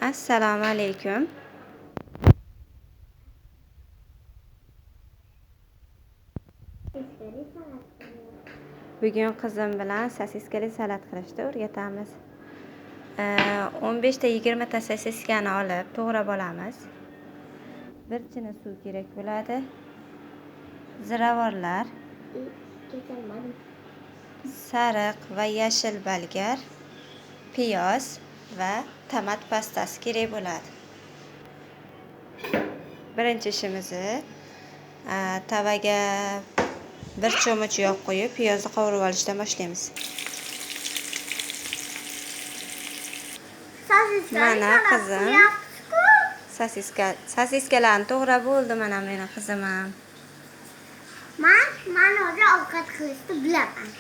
Assalomu alaykum. Bugun qizim bilan sosiskali salat qilishni o'rgatamiz. 15 ta 20 ta sosiskani olib to'g'rab olamiz. Bir chini suv kerak bo'ladi. Ziravorlar, sariq va yashil balgar, piyoz va tomat pastasi kerak bo'ladi. Birinchi ishimizni tavaga bir cho'mich yog' qo'yib, piyozni qovurib olishdan boshlaymiz. Mana qizim sosiskalarni to'g'rab bo'ldi, mana meni qizim ham. Man o'zi ovqat qilishni bilaman.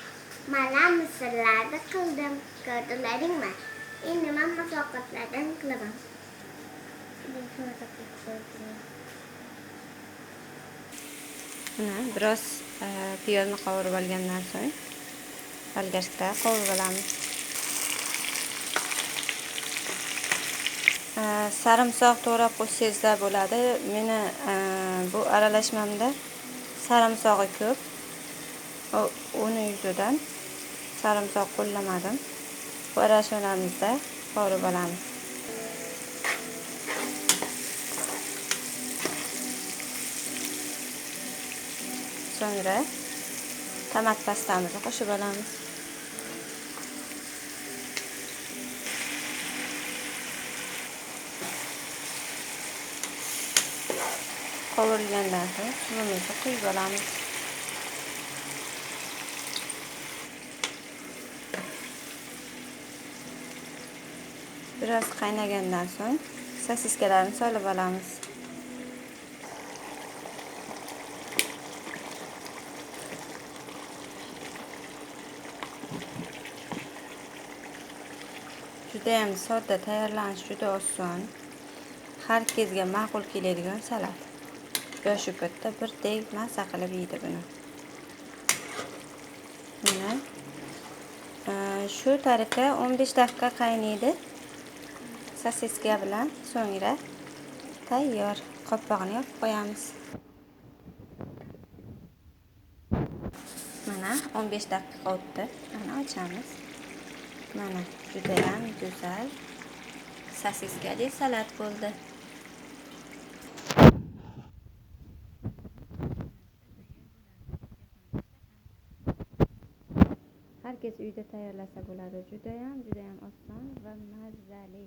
Mana misrlarni qildim, ko'rdilaringmi? Endi men ovqatlardan qilaman. Mana biroz piyozni qovurib olgandan so'ng bolgarskda qovurib olamiz. Sarimsoq to'g'rab qo'shsangizlar bo'ladi. Meni bu aralashmamda sarimsog'i ko'p. Uni yuzidan sarimsoq qo'llamadim. Bu aralashmalarimizda qovurib olamiz. So'ngra tomat pastamizni qo'shib olamiz. Qovurilgandan so'ng suvimizni quyib olamiz. Biroz qaynagandan so'ng sosiskalarni solib olamiz. Juda ham sodda, tayyorlanish juda oson. Har kesga ma'qul keladigan salat. Yoshi katta birdek maza qilib yeydi buni. Mana shu tariqa 15 daqiqa qaynaydi. Sosiska bilan so'ngra tayyor. Qopqog'ini yopib qo'yamiz. Mana 15 daqiqa o'tdi. Mana ochamiz. Mana juda ham go'zal sosiskali salat bo'ldi. Har kes uyda tayyorlasa bo'ladi. Juda ham oson va mazali.